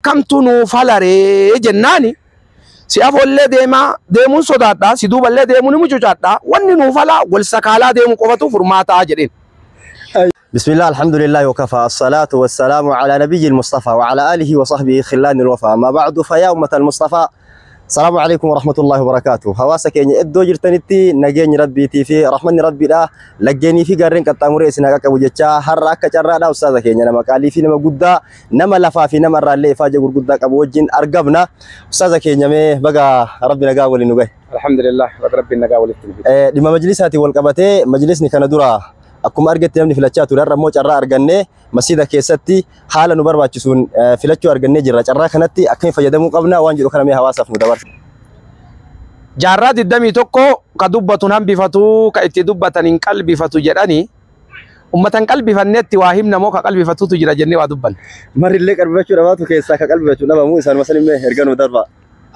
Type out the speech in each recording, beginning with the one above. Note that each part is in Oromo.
Akkamtu nuu falaree jennaani si afoollee deemaa deemuun sodaadha, si duuballee deemuun ni mucucaadha, wanni nuu falaa wal sakaalaa deemu qofatu furmaataa jedheen. بسم الله الحمد لله وكفى الصلاة والسلام على نبي المصطفى وعلى آله وصحبه خلان الوفا ما بعد فيا أمة المصطفى السلام عليكم ورحمة الله وبركاته. هواسك إني إدو جرتنتي نجيني ربي تي في رحمن ربي لا لجيني في قرن كتاموري سناك أبو جتشا هر أكا جرا أستاذك إني نما قالي في نما قدا نما لفا في نما رالي فاجا قدا أبو وجين أرقبنا أستاذك إني مي بقى ربي نقاول نجاي. الحمد لله ربي نقاول. لما مجلساتي والقبتي مجلسني كان درا akkuma argatte namni filachaa ture har'a immoo carraa argannee masjiida keessatti haala nu barbaachisuun filachuu argannee jirra. Carraa kanatti akkamiin fayyadamuu qabna waan jedhu kana mee hawaasaaf nu dabarsa. Jaarraa 21 ka dubbatun hambifatu ka itti dubbatan hin qalbifatu jedhanii ummatan qalbifannetti waa himna moo ka qalbifatutu jira jennee waa dubbanne. Marillee qalbifachuu dhabaatu keessaa ka qalbifachuu dhabamu isaan masan immoo erga nu darba.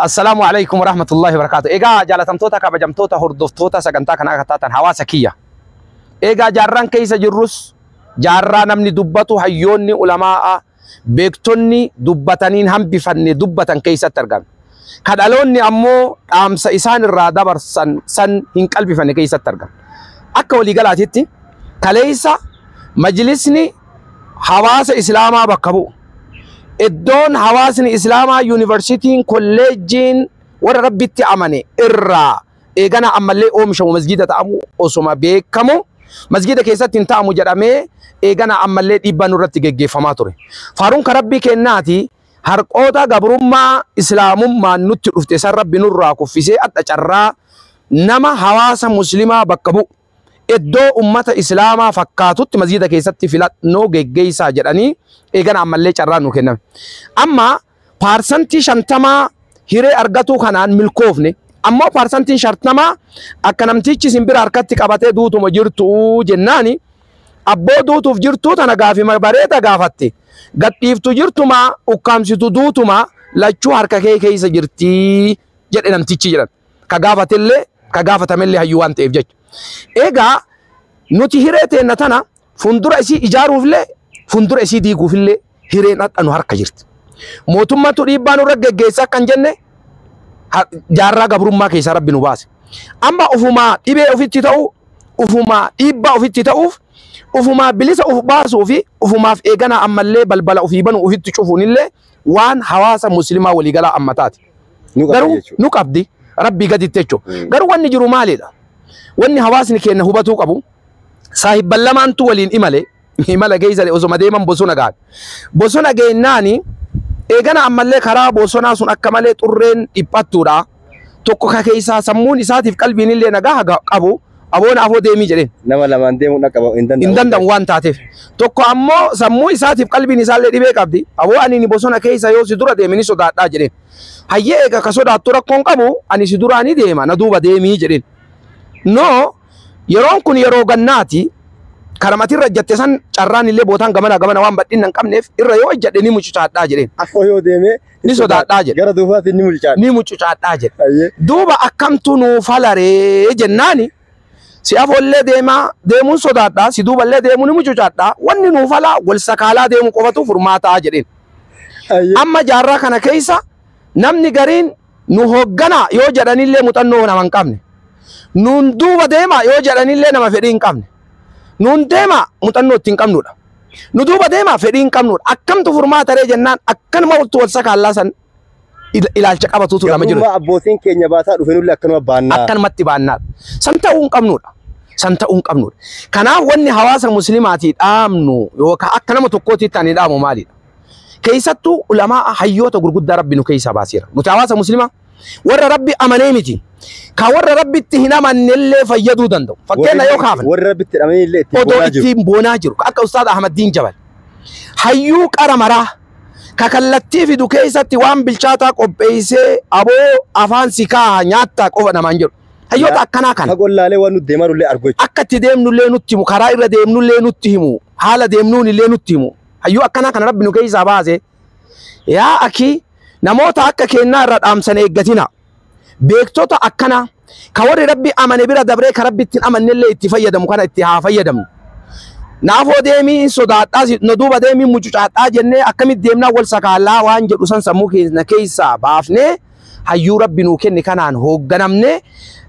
Assalaamu alaikum warahmatullahi wabarakatuh. Egaa jaalatamtoota kabajamtoota hordoftoota sagantaa kanaa akka taatan hawaasa kiyya. Egaa jaarraan keessa jirrus jaarraa namni dubbatu hayyoonni ulamaa'a beektonni dubbataniin hambifanne dubbatan keessatti argamu. Ka dhaloonni ammoo dhaamsa isaan irraa dabarsan san hin qalbifanne keessatti argamu. Akka waliigalaatitti kaleessa majlisni hawaasa islaamaa bakka bu'u. Iddoon hawaasni islaamaa yuunivarsiitiin kolleejjiin warra rabbitti amane irraa eegana ammallee oomishamu masgiida ta'amu osoma beekamu masgiida keessatti hin ta'amu jedhamee eegana ammallee dhiibbaa nurratti geggeeffamaa ture. Faaruun ka rabbii kennaati harqoota gabrummaa islaamummaan nutti dhufte san rabbi nurraa kuffisee adda carraa nama hawaasa muslimaa bakka bu'u iddoo ummata islaamaa fakkaatutti masgiida keessatti filannoo geggeessaa jedhanii eegana ammallee carraa nu kenname. Amma 50% hiree argatuu kanaan milkoofne ammoo 50% akka namtichi simbira harkatti qabatee duutuma jirtu jennaani abboo duutuuf jirtuu tana gaafima bareeda gaafatte gadhiiftu jirtuma ukkaamsitu duutuma lachuu harka kee keessa jirtii jedhe namtichi jedhan ka gaafatellee ka gaafatamellee hayyuu waan ta'eef jechuudha. Egaa nuti hiree teenna tana fuuldura isii ijaaruufillee fuuldura isii diiguufillee hireen hadha nu harka jirti. Mootummaatu dhiibbaa nurra geggeessaa kan jenne jaarraa gabrummaa keessaa rabbi nu baase. Amma ufumaa dhibee ofitti ta'u, ufumaa dhiibbaa ofitti ta'uuf, ufumaa bilisa uf baasuu fi ufumaaf eegana ammallee balbala ofii banu ofitti cufuunillee waan hawaasa muslimaa waliigalaa ammataati. Garuu nu qabdi rabbii gaditti jechuudha. Garuu wanni jiru maalidha? Wanni hawaasni keenya hubatuu qabu saahibban lamaantu waliin imale imala geessane osoma deeman bosona gahan. Bosona geennaani eegana ammallee karaa bosonaa sun akka malee xurreen dhiphattuudha. Tokko ka keessaa sammuun isaatiif qalbiin illee nagaa qabu aboona afoo deemii jedheen. Nama lamaan deemuu dhaqqaba hin danda'amu. Hin danda'amu waan taateef. Tokko ammoo sammuu isaatiif qalbiin isaallee dhibee qabdi. Aboo ani ni bosona keessa yoo si dura deeme ni sodaadhaa jedheen. Hayyee eega ka sodaattu rakkoon qabu ani si duraa ni deema na duuba deemii jedheen. No yeroon kun yeroo gannaati. Karamatirra ejjatte san carraan illee bootaan gamana gamana waan badhinna hin qabneef irra yoo ejjadhe ni mucucaadhaa jedheen. Afoo yoo deeme ni sodaadhaa jedhe. Gara duubaatti ni mucucaadha. Ni mucucaadhaa jedhe. Duuba akkamtu nuu falaree jennaani si afoollee deemaa deemuun sodaadhaa si duuballee deemuu ni mucucaadhaa wanni nuu falaa wal sakaalaa deemu qofatu furmaataa jedheen. Amma jaarraa kana keessa namni gariin nu hoogganaa yoo jedhanillee muuxannoo nama hin qabne. Nuun duuba deemaa yoo jedhanillee nama fedhii hin qabne. Nuun deemaa muuxannoo ittiin qabnudha. Nu duuba deemaa fedhii hin qabnudha. Akkamtu furmaata ree jennaan akkanuma walitti wal sakaallaa san ilaalcha qabatuutu nama jiru. Gabrummaa abbootiin keenya baataa dhufe nullee akkanuma baannaa. Akkanumatti baannaadha. San ta'uu hin qabnudha. San ta'uu hin qabnudha. Kanaaf wanni hawaasa muslimaatii dhaamnu yookaan akka nama tokkootitti ani dhaamu maalidha? Keessattuu ulamaa hayyoota gurguddaa rabbi nu keessaa baaseera. Nuti hawaasa muslimaa warra rabbi amanee miti. Ka warra rabbitti hin amannellee fayyaduu danda'u. Fakkeenya yoo kaafne. Warra rabbitti amanillee ittiin odoo boonaa jiru. Ittiin boonaa jiru. Akka Ustaad Ahmaddiin Jabal. Hayyuu qara maraa ka kallattii fidu keessatti waan bilchaataa qopheessee aboo afaan si kaaha nyaattaa qofa namaan jedhu. Hayyoota akkanaa kana. Fagoo laalee waan nuti deemaa jirullee argu jechuudha. Akka itti deemnullee nutti himu, karaa irra deemnullee nutti himu, haala deemnuun illee nutti himu. Hayyuu akkanaa kana rabbi nu keessaa baase. Yaa akii namoota akka kennaa irra dhaamsan eeggatina. Beektota akkanaa ka warri rabbi amane bira dabree ka rabbi ittiin amannellee itti fayyadamu kana itti haa fayyadamnu. Naafoo deemii sodaadhaa na duuba deemii mucucaadhaa jennee akkamitti deemnaa wal sakaallaa waan jedhu san sammuu keenya keessaa baafnee hayyuu rabbi nuu kenne kanaan hoogganamnee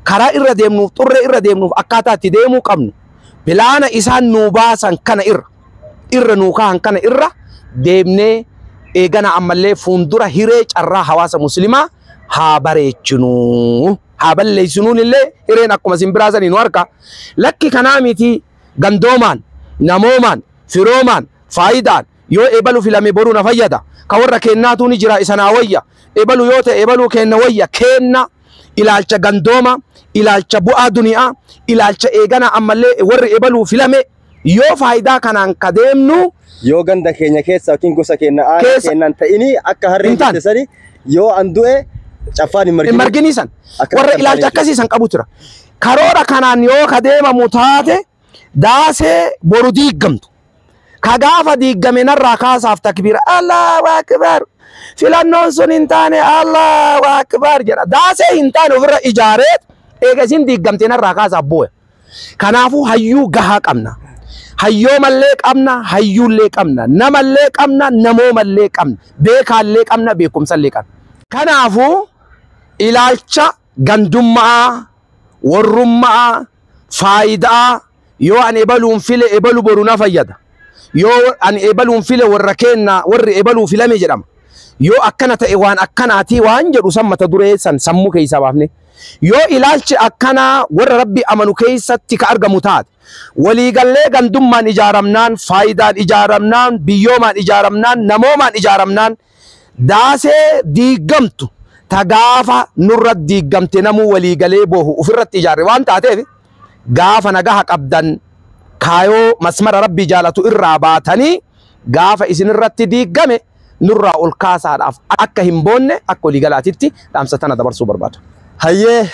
karaa irra deemnuuf xurree irra deemnuuf akkaataa itti deemuu qabnu bilaana isaan nuu baasan kana irra nuu kaahan kana irra deemnee eegana ammallee fuuldura hiree carraa hawaasa muslimaa haa bareechinuu haa balleessinuun illee hireen akkuma isin biraa sanii nu harka lakki kanaa miti gandoomaan namoomaan firoomaan faayidaan yoo ebalu filame boruu na fayyada ka warra kennaatu ni jira isa naa wayya ebalu yoo ta'e ebaluu kenna wayya kenna ilaalcha gandooma ilaalcha bu'aa duniyaa ilaalcha eegana ammallee warri ebaluu filame yoo faayidaa kanaan ka deemnu Yoo ganda keenya keessa yookiin gosa keenya aanaa Keessa- keenyaan ta'ini akka harreen Hin taane. jette sani yoo an du'e caffaan hin hin margin. marginiisan Akka warra kan ilaalcha taane akkasii san qabu jira. Karoora kanaan yoo ka deemamu taate daasee boru diiggamtu. Ka gaafa diiggame narraa kaasaaf takbiira Allahu akbar filannoon sun hin taane Allahu akbar jedha. Daasee hin taane ofirra ijaaree eega isin diiggamte narraa kaasaaf booya. Kanaafuu hayyuu gahaa qabna. Hayyoomallee qabna, hayyuullee qabna, namallee qabna, namoomallee qabna, beekaallee qabna, beekumsallee qabna. Kanaafuu ilaalcha gandummaa, warrummaa, faayidaa yoo ani ebaluun file ebalu boru na fayyada. Yoo ani ebaluun file warra keenna warri ebaluu filame jedhama. Yoo akkana ta'e waan akkanaatii waan jedhu san mata duree san sammuu keessaa baafne. Yoo ilaalchi akkanaa warra rabbi amanu keessatti ka argamu taate waliigallee gandummaan ijaaramnaan, faayidaan ijaaramnaan, biyyoomaan ijaaramnaan, namoomaan ijaaramnaan daasee diiggamtu ta gaafa nurra diiggamte namuu waliigalee boohu ofirratti ijaarre waan taateef gaafa nagaha qabdan kaayoo masmara rabbii jaalatu irraa baatanii gaafa isinirratti diiggame nurraa ol kaasaadhaaf akka hin boonne akka waliigalaatitti dhaamsa tana dabarsuu barbaada. Hayyee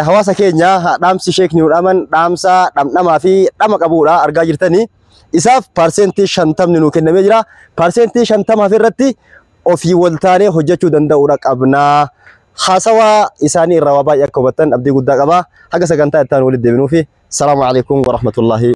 hawaasa keenya dhaamsi sheekni nu dhaaman dhaamsa dhamdhamaa fi dhama qabuudha argaa jirtanii. Isaaf 50% nuu kennamee jira. 50% irratti ofii waltaanee hojjechuu danda'uudha qabna. Haasawaa isaanii irraa waa baay'ee akka hubattan abdii guddaa qaba. Haga sagantaa itti aanu walitti deebinuufi. Salaamu alaikum warahmatullaahi.